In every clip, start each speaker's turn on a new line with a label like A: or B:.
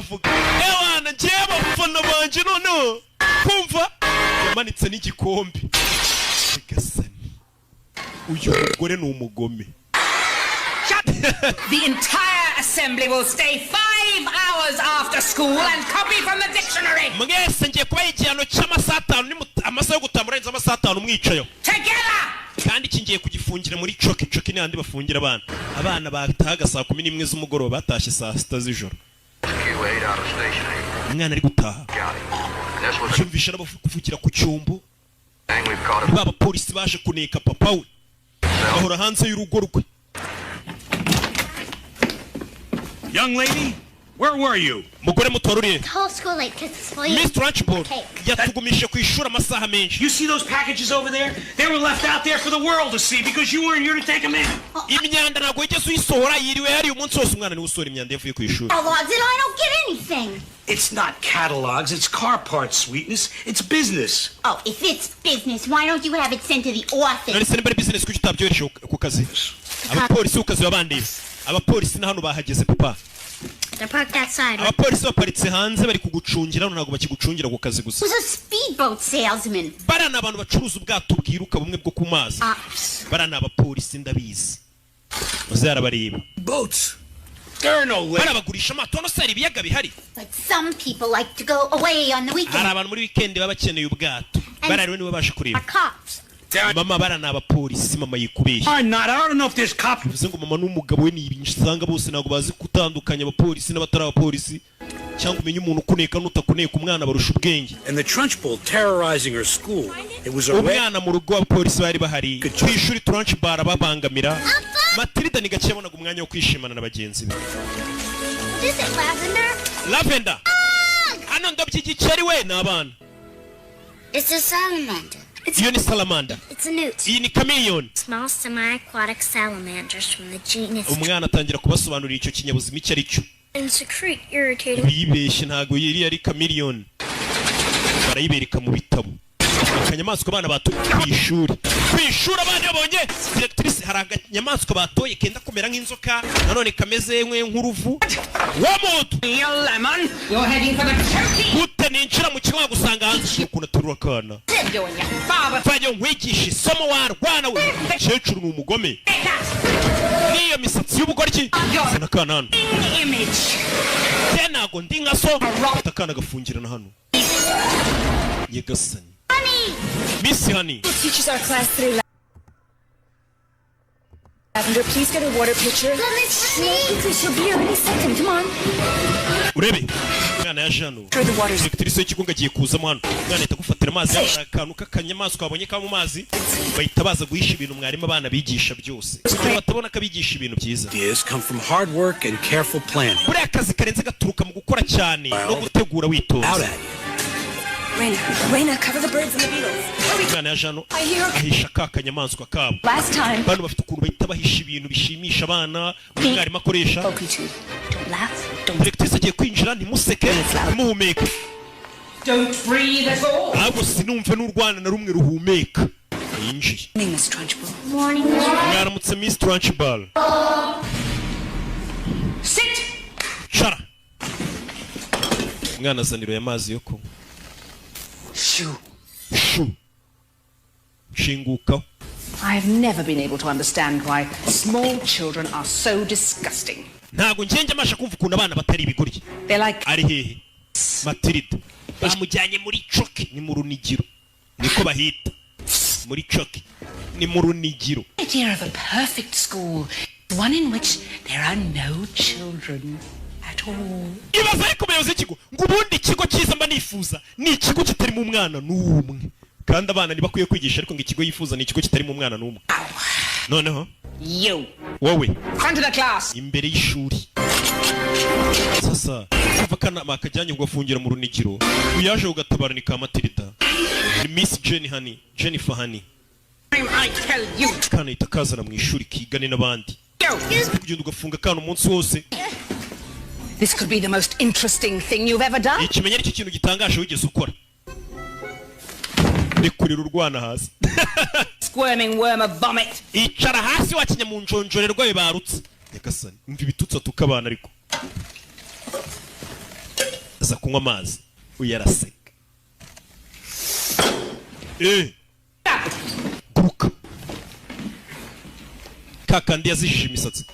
A: Avuga ewana, njyewe abafana banjye noneho kumva yamanitse n'igikombe. Nyagasani, uyu mugore ni umugome.
B: The entire assembly will stay 5 hours after school and copy from the dictionary.
A: Mwese ngiye kubaha igihano cy'amasaha 5, amasaha yo gutaha murenze amasaha 5 mwicayeho.
B: Together!
A: Kandi iki ngiye kugifungira muri coki. Coki ni handi bafungira abana. Abana batahaga saa 11 z'umugoroba, batashye saa 6 z'ijoro. Umwana ari gutaha, yumvisha n'abavugira ku cyombo. Ni ba bapolisi baje kuneka papa we, bahora hanze y'urugo rwe.
C: Young lady, where were you?
A: Mugore muto, waruriye?
D: The whole school late because it's full.
A: Miss Trunchbull
D: Cake.
A: yatugumishije ku ishuri amasaha menshi.
C: You see those packages over there? They were left out there for the world to see because you weren't here to take them in.
A: Imyanda ntabwo wigeze uyisohora, yiriwe hariya umunsi wose. Umwana niwe usohora imyanda yavuye ku ishuri.
D: Catalogs and I don't get anything.
C: It's not catalogs, it's car parts, sweetness. It's business.
D: Oh, if it's business, why don't you have it sent to the office?
A: None se nimba ari business, kuki utabyohereje ku kazi? Abapolisi ku kazi babandeba. Abapolisi na hano bahageze, papa.
D: They're parked outside.
A: Abapolisi baparitse hanze, bari kugucungira. Hano ntabwo bakigucungira ku kazi gusa.
D: Who's a speedboat salesman?
A: Bariya ni abantu bacuruza ubwato bwiruka, bumwe bwo ku mazi.
D: Ops.
A: Bariya ni abapolisi, ndabizi, maze yarabareba.
C: Boats. There are no lakes.
A: Bariya bagurisha amato. Hano se hari ibiyaga bihari?
D: But some people like to go away on the
A: Hari
D: weekend.
A: abantu muri weekend baba bakeneye ubwato. Bariya rero nibo baje kureba.
D: Are cops.
A: Mama, bariya ni abapolisi. Mama yikubeshya.
C: I'm not. I don't know if there's cops.
A: Bivuze ngo mama n'umugabo we ni ibintu usanga bose ntabwo bazi gutandukanya abapolisi n'abatari abapolisi, cyangwa umenye umuntu ukuneka n'utakuneka. Umwana barusha ubwenge.
C: And the Trunchbull terrorizing her school. It was a red
A: Umwana mu rugo abapolisi bari bahari, ku ishuri Trunchbull babangamira Matilda. Ni gake yabonaga umwanya wo kwishimana na bagenzi be.
D: What is it, Lavender?
A: Lavender, hano ndobye igikeri we. Ni abana.
D: It's a salamander.
A: Iyo ni salamander.
D: It's a newt.
A: Iyi ni chameleon.
D: Small semi-aquatic salamanders from the genus
A: Umwana atangira kubasobanurira icyo kinyabuzima icyo ari cyo.
D: and secrete irritating
A: Bibeshye, ntabwo yiri ari chameleon. Barayibereka mu bitabo. Akanyamaswa abana batoye ku ishuri. Ku ishuri abana babonye directrice, hari akanyamaswa batoye kenda kumera nk'inzoka, nanone kameze nk'uruvu wa muntu.
B: You lemon! You're heading for the chokey!
A: Gute ninjira mu kigo nkagusanga hanze? Ukuntu aterura akana.
B: You and your father.
A: Mvajya nkwigisha isomo, warwana we. Umukecuru ni umugome n'iyo misatsi y'ubugoryi. Zana akana hano.
B: Image.
A: Njye ntago ndi nka so. Fata akana gafungirana hano. Nyagasani, Miss Honey.
E: Teaches our class today. Lavender, please get a water pitcher.
D: Quickly,
E: she'll be here any second. Come on.
A: Urebe umwana yaje hano.
E: Sure, the water's
A: Directrice y'ikigo ngo agiye kuzamo hano. Umwana ahita agufatira amazi. Hari akantu k'akanyamaswa babonye kaba mu mazi, bahita baza guhisha ibintu mwarimu abana bigisha byose, kugira batabona ko abigisha ibintu byiza.
C: Ideas come from hard work and careful planning.
A: Buriya akazi karenze gaturuka mu gukora cyane no gutegura
C: Out
A: witonze.
C: at you.
E: Raina, Raina, cover the birds and the beetles.
A: Umwana yaje hano,
E: I hear.
A: ahisha ka kanyamaswa kabo.
E: Last time.
A: Bano bafite ukuntu bahita bahisha ibintu bishimisha abana umwarimu akoresha.
E: Focus. Don't laugh. Don't.
A: Directrice agiye kwinjira, ntimuseke, ntimuhumeke.
B: Don't breathe at all.
A: Ahubwo sinumve n'urwana na rumwe ruhumeka. Yinjiye.
E: Morning, Miss Trunchbull.
D: Morning, Miss
A: Mwaramutse, Miss Trunchbull.
B: Sit.
A: Cara. Umwana azanira amazi yo kunywa.
E: Shoo.
A: Shu, shingukaho.
B: I've never been able to understand why small children are so disgusting.
A: Ntabwo ngenge amasha kumva ukuntu abana batari ibigoryi.
B: They're like
A: Ari hehe Matilda? Bamujyanye muri coki, ni mu runigiro, niko bahita muri coki, ni mu runigiro.
B: Idea of a perfect school, one in which there are no children at all.
A: Ibaza ariko umuyobozi w'ikigo ngo ubundi ikigo cyiza mba nifuza ni ikigo kitarimo umwana n'umwe. Kandi abana ntibakwiye kwigisha, ariko ngo ikigo yifuza ni ikigo kitarimo umwana n'umwe. Noneho
B: You.
A: wowe.
B: Front of the class.
A: Imbere y'ishuri. Sasa kuva akanama kajyanye kugafungira mu runigiro, uyaje ugatabara ni ka Matilda, ni Miss Jenny Honey, Jennifer Honey.
B: I tell you.
A: Kana ahita kazana mu ishuri kigane n'abandi. Kugenda ugafunga akana umunsi wose.
B: This could be the most interesting thing you've ever done.
A: Ikimenya aricyo kintu gitangaje wigeze ukora. Rekurira urwana hasi.
B: Squirming worm of vomit.
A: Icara hasi wakinya mu njonjore rwayo barutse. Nyagasani, umva ibitutsi atuka abana ariko. Aza kunywa amazi, uyu araseka. Guruka kakandi yazijije imisatsi.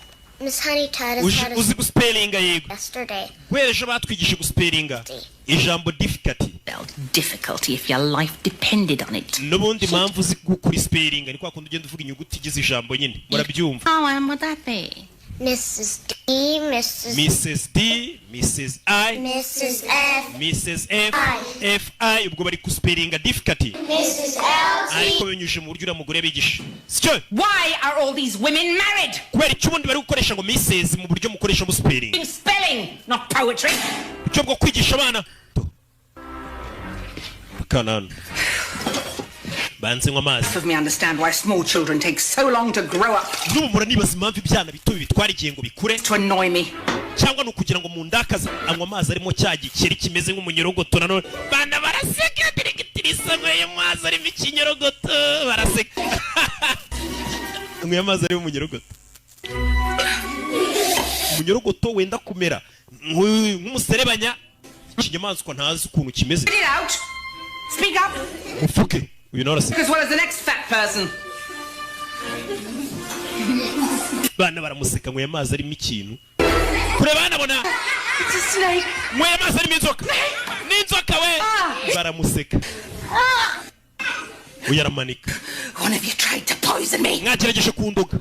F: Miss Honey taught us how to
A: Uzi guspellinga? Yego.
F: yesterday.
A: Guhera ejo batwigishije guspellinga ijambo difficulty.
B: Difficulty if your life depended on it.
A: N'ubundi mpamvu uzi gukora spellinga ni kwa kundi ugenda uvuga inyuguti igize ijambo nyine, murabyumva.
B: Oh, and would that be?
F: Mrs. D, Mrs.
A: Mrs D, Mrs I,
F: Mrs. F,
A: Mrs F,
F: I.
A: F I. Ubwo bari guspellinga difficulty,
F: Mrs. L,
A: ariko
F: T.
A: binyujije mu buryo uriya mugore yabigisha, sicyo?
B: Why are all these women married?
A: Kubera icyo ubundi bari gukoresha ngo Mrs mu buryo mukoresha mu spelling?
B: In spelling, not poetry.
A: Uburyo bwo kwigisha abana. Akana hano banze nywa amazi.
B: Of me understand why small children take so long to grow up.
A: N'ubu muranibaza impamvu ibyana bito bitwara igihe ngo bikure.
B: To annoy me.
A: Cyangwa ni ukugira ngo mundakaze? Anywa amazi arimo cya gikeri kimeze nk'umunyorogoto. Nanone bana baraseka. Directrice anyweye amazi arimo ikinyorogoto, baraseka. Anyweye amazi arimo umunyorogoto, umunyorogoto wenda kumera nk'umuserebanya, ikinyamaswa ntazi ukuntu kimeze.
B: Get it out. Speak up
A: Mufuke. Uyu nawe araseka.
B: as well as the next fat person.
A: Bana baramuseka. Anyweye amazi arimo ikintu kureba banabona.
B: It's a snake.
A: Nyweye amazi arimo inzoka, n'inzoka we! Baramuseka. Uyu aramanika.
B: One of you tried to poison me.
A: Mwagerageje kundoga.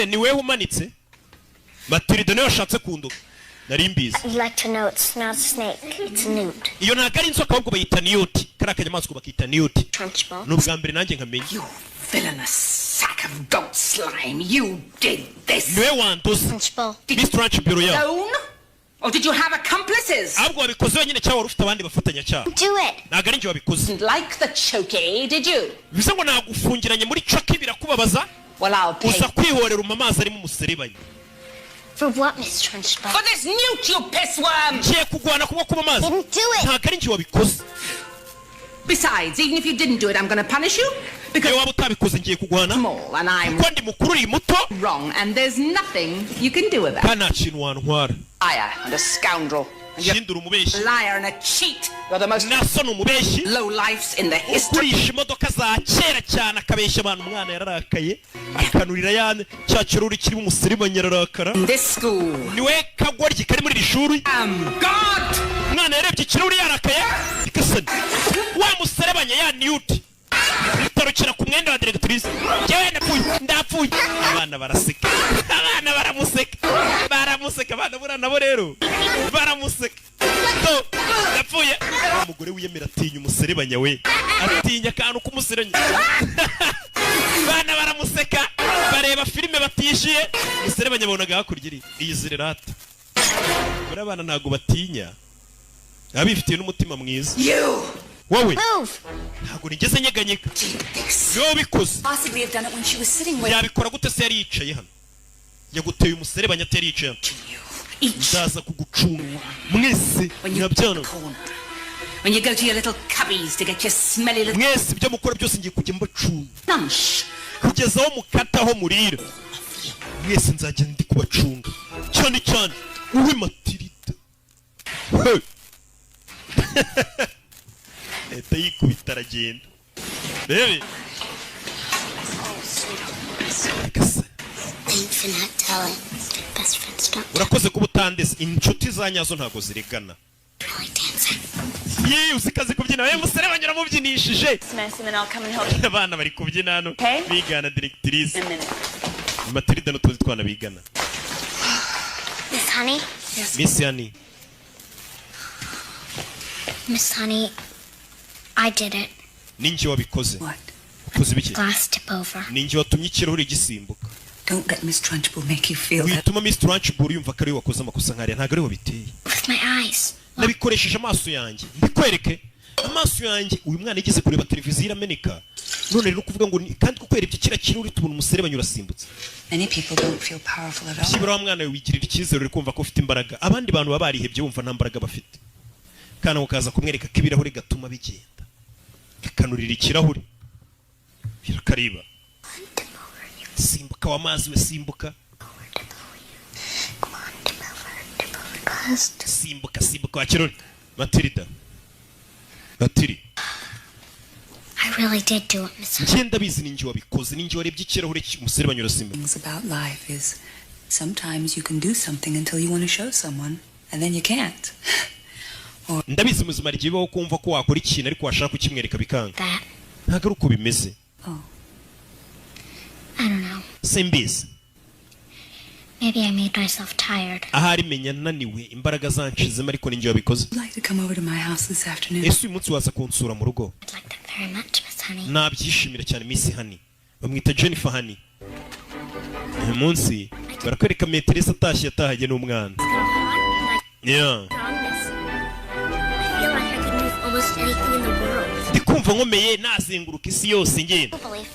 A: Ni wewe umanitse. Matilda niwe washatse kundoga, nari mbizi.
F: You'd like to know it's not a snake, it's a newt.
A: Iyo ntabwo ari inzoka, ahubwo bayita newt. Kariya kanyamaswa bakita newt.
F: Trunchbull.
A: Ni ubwa mbere nanjye nkamenya.
B: You villainous sack of goat slime. You did this.
A: Niwe wandoze.
F: Trunchbull.
A: Miss Trunchbull yawe.
B: Alone? Or did you have accomplices?
A: Ahubwo wabikoze wenyine cyangwa wari ufite abandi bafatanyacyaha?
F: Do it.
A: Ntabwo ari njye wabikoze.
B: Didn't like the chokey, did you?
A: Bivuze ngo nagufungiranye muri coki, birakubabaza.
B: Well, I'll pay.
A: Uza kwihorera uma amazi arimo umuserebanya.
F: For what, Miss Trunchbull?
B: For this newt, you pissworm!
A: Ngiye kugwana kubwo kuba amazi.
F: Didn't do it.
A: Ntabwo ari njye wabikoze.
B: Besides, even if you didn't do it, I'm going to punish you because
A: Niyo waba utabikoze, ngiye kugwana
B: small and I'm
A: kuko ndi mukuru, uri muto,
B: wrong, and there's nothing you can do about it.
A: kandi nta kintu wantwara.
B: Liar and a scoundrel. And you're
A: Ikindi uri umubeshyi.
B: a liar and a cheat. You're the most
A: Naso ni umubeshyi.
B: low lifes in the history.
A: Ugurisha imodoka za kera cyane, akabeshya abantu. Umwana yararakaye, akanurira ya cya kiruri kirimo umuserebanya, ararakara.
B: In this school.
A: Niwe kagoryi kari muri iri shuri.
B: Am God!
A: Umwana yarebye ikirahuri yarakaye ikasani wa muserebanya ya newt itarukira ku mwenda wa directrice. Njyewe ndapfuye, ndapfuye! Abana baraseka, abana baramuseka, baramuseka. Abana buriya nabo rero baramuseka. To, ndapfuye! Wa mugore wiyemera atinya umuserebanya, we atinya akantu k'umuserebanya. Abana baramuseka, bareba filime batishyuye. Umuserebanya babonaga hakurya iri iyi zirerata. Buriya abana ntabwo batinya, baba bifitiye n'umutima mwiza.
B: You
A: Wowe.
F: Move.
A: Ntabwo nigeze nyeganyega.
B: did this.
A: Ni wowe ubikoze.
E: Possibly have done it when she was sitting with
A: Yabikora gute se yari yicaye hano? Yaguteye umuserebanya atari yicaye hano.
B: You. Each
A: Ndaza kugucunga mwese.
B: when you
A: Mwabyana.
B: corner. When you go to your little cubbies to get your smelly little
A: Mwese ibyo mukora byose ngiye kujya mbacunga
B: lunch.
A: kugeza aho mukata, aho murira. Mwese nzajya ndi kubacunga, cyane cyane uwe Matilda. Hey! Leta yikubita aragenda. Rebe. Gasa.
F: Thanks for not telling. Best friends don't
A: Urakoze kuba utandese. Inshuti za nyazo ntabwo ziregana.
F: really dancing.
A: Yeee, uzi kazi kubyina we! Musore banyura mubyinishije.
E: Mess and then I'll come and help you
A: Abana bari kubyina hano.
E: Okay.
A: Bigana directrice.
E: in a minute.
A: Matilda n'utundi twana bigana.
F: Miss Honey?
A: Miss Yani.
F: Miss Honey, I did it.
A: Ninjye wabikoze.
E: What?
A: Ukoze ibiki?
F: Glass tip over.
A: Ninjye watumye ikirahuri gisimbuka.
E: Don't let Miss Trunchbull make you feel that.
A: Wituma Miss Trunchbull yumva ko ariwe wakoze amakosa nkariya. Ntabwo ariwe wabiteye.
F: With my eyes.
A: Nabikoresheje amaso yanjye. Mbikwereke amaso yanjye. Uyu mwana yigeze kureba televiziyo irameneka, none rero kuvuga ngo kandi kuko yarebye kiriya kirahuri, tubona umuserebanya urasimbutse.
E: Many people don't feel powerful at all.
A: Byibura wa mwana we wigirira icyizere, uri kumva ko ufite imbaraga. Abandi bantu baba barihebye, bumva nta mbaraga bafite. Kana ukaza kumwereka ko ibirahuri gatuma bigenda, kakanurira ikirahuri birakariba.
F: Tip over you.
A: Simbuka wa mazi we, simbuka.
F: Over, tip over you. Come on, tip over, tip over glass. Just
A: Simbuka, simbuka wa kirori. Matilda, Matiri.
F: I really did do it, Miss Honey.
A: Njye ndabizi, ni njye wabikoze, ni njye warebye ikirahure umusore banyura simba.
E: Things about life is sometimes you can do something until you want to show someone, and then you can't.
A: Ndabizi, mu buzima rigiye bibaho kumva ko wakora ikintu, ariko washaka kukimwereka bikanga.
F: That
A: Ntabwo ari uko bimeze.
E: Oh,
F: I don't know.
A: Simbizi.
F: Maybe I made myself tired.
A: Ahari menya naniwe, imbaraga zanshizemo, ariko ni njye wabikoze.
E: Would like to come over to my house this afternoon?
A: Ese uyu munsi waza kunsura mu rugo?
F: I'd like that very much, Miss Honey.
A: Nabyishimira cyane, Miss Honey. Bamwita Jennifer Honey. Uyu munsi barakwereka maîtresse atashye, yatahanye n'umwana.
F: It's kind of hot, and I strongness. I feel like I could move almost anything in the world.
A: Ndi kumva nkomeye, nazenguruka isi yose ngenda.
F: You believe,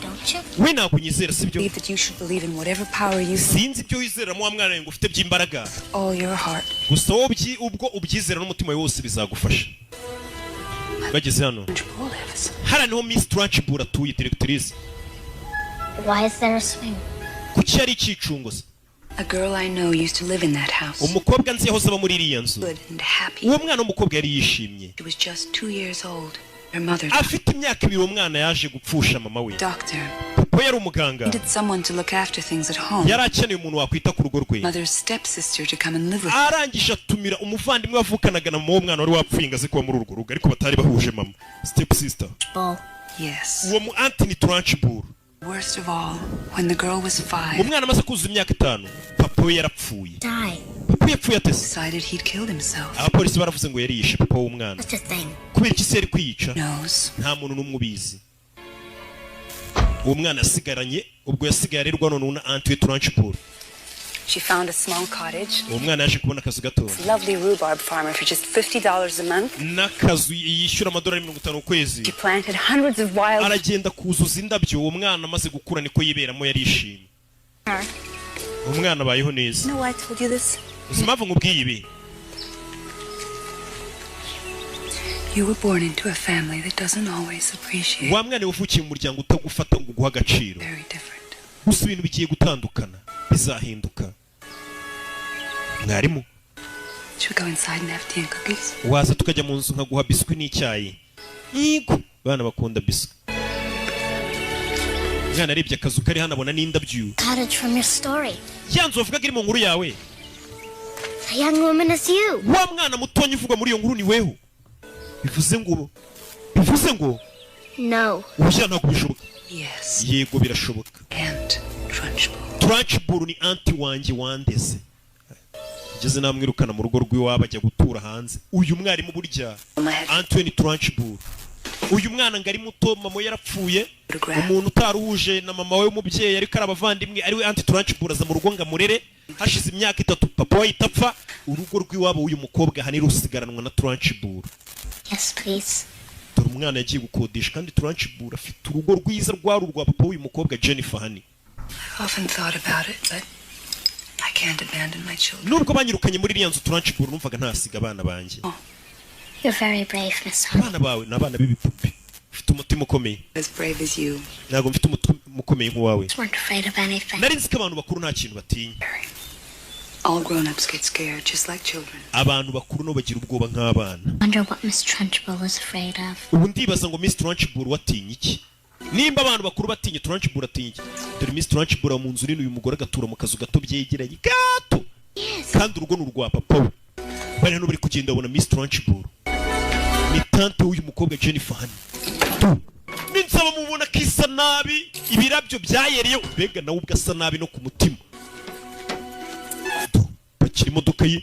F: don't you?
A: We ntabwo unyizera, sibyo?
E: Believe that you should believe in whatever power you see
A: Sinzi ibyo wizeramo wa mwana we ngo ufite by'imbaraga.
E: all your heart.
A: Gusa wowe ubwo ubyizera n'umutima wawe wose, bizagufasha. Bageze hano.
E: Trunchbull lives.
A: Hariya niho Miss Trunchbull atuye, directrice.
F: Why is there a swing?
A: Kuki ari icyicungo se?
E: A girl I know used to live in that house.
A: Umukobwa nzi yahoze aba muri iriya nzu.
E: Good and happy.
A: Uwo mwana w'umukobwa yari yishimye.
E: She was just 2 years old. Her mother,
A: Afite imyaka 2, uwo mwana yaje gupfusha mama we.
E: doctor,
A: Papa yari umuganga.
E: needed someone to look after things at home.
A: Yari akeneye umuntu wakwita ku rugo rwe.
E: Mother's stepsister to come and live with her.
A: Arangije atumira umuvandimwe wavukanaga na mama w'umwana wari wapfuye ngo aze kuba muri urwo rugo, ariko batari bahuje mama, step sister.
F: Bull.
E: Yes.
A: Uwo mu Anthony Trunchbull.
E: Worst of all, when the girl was 5,
A: Umwana amaze kuzuza imyaka 5, papa we yarapfuye.
F: Die.
A: Papa we yapfuye atese?
E: Decided he'd killed himself.
A: Abapolisi baravuze ngo yariyishe, papa w'umwana.
F: That's a thing.
A: Kubera iki se yari kwiyica?
E: Knows.
A: Nta muntu n'umwe ubizi. Uwo mwana yasigaranye, ubwo yasigaye arerwa noneho na aunty we Trunchbull.
E: She found a small cottage.
A: Uwo mwana yaje kubona akazu gato.
E: Lovely rhubarb farmer for just $50 a month.
A: N'akazu yishyura amadolari 50 ku kwezi.
E: She planted hundreds of wild
A: Aragenda kuzuza indabyo. Uwo mwana amaze gukura niko yiberamo, yarishimye. Uwo mwana abayeho neza.
E: You know why I told you this?
A: Uzi impamvu nkubwiye ibi?
E: You were born into a family that doesn't always appreciate.
A: Wa mwana wavukiye mu muryango utagufata ngo uguhe agaciro.
E: Very different.
A: Gusa ibintu bigiye gutandukana, bizahinduka, mwarimu.
E: Should we go inside and have tea and cookies?
A: Waza tukajya mu nzu nkaguha biswi n'icyayi? Yego, abana bakunda biswi. Umwana arebye akazu kari hano, abona n'indabyo.
F: Cottage from your story.
A: Ya nzu wavugaga iri mu nkuru yawe.
F: The young woman is you.
A: Wa mwana mutonya uvugwa muri iyo nkuru ni weho. Bivuze ngo
F: No.
A: ubushya ntabwo bishoboka.
E: Yes.
A: Yego, birashoboka.
E: Aunt Trunchbull.
A: Trunchbull ni aunty wanjye wandeze, ngeze namwirukana mu rugo rw'iwabo ajya gutura hanze. Uyu mwarimu burya Anthony Trunchbull, uyu mwana ngo ari muto mama we yarapfuye, umuntu utaruhuje na mama we w'umubyeyi ariko ari abavandimwe, ariwe Aunty Trunchbull, aza mu rugo ngo amurere. Hashize imyaka 3 papa we ahita apfa. Urugo rw'iwabo w'uyu mukobwa ahanini rusigaranwa na Trunchbull.
F: Yes, please.
A: Dore umwana yagiye gukodesha, kandi Trunchbull afite urugo rwiza rwari urwa papa w'uyu mukobwa Jennifer Honey.
E: I've often thought about it, but I can't abandon my children.
A: Nubwo banyirukanye muri iriya nzu, Trunchbull, numvaga ntasiga abana banjye.
F: You're very brave, Miss Honey.
A: Abana bawe ni abana b'ibipupe, ufite umutima ukomeye.
E: As brave as you.
A: Ntabwo mfite umutima ukomeye nk'uwawe.
F: Weren't afraid of anything.
A: Nari nzi ko abantu bakuru nta kintu batinya.
E: All grown-ups get scared, just like children.
A: Abantu bakuru nabo bagira ubwoba nk'abana.
F: Wonder what Miss Trunchbull is afraid of.
A: Ubu ndibaza ngo Miss Trunchbull watinya iki? Nimba abantu bakuru batinya, Trunchbull atinya iki? Dore Miss Trunchbull aba mu nzu nini, uyu mugore agatura mu kazu gato byegeranye gato, kandi urugo ni urwa papa we. Bari hano bari kugenda babona Miss Trunchbull ni tante w'uyu mukobwa Jennifer Honey. Ninsaba mubona ko isa nabi, ibirabyo byayereye, mbega nawe ubwo asa nabi no ku mutima. Pakira imodoka ye.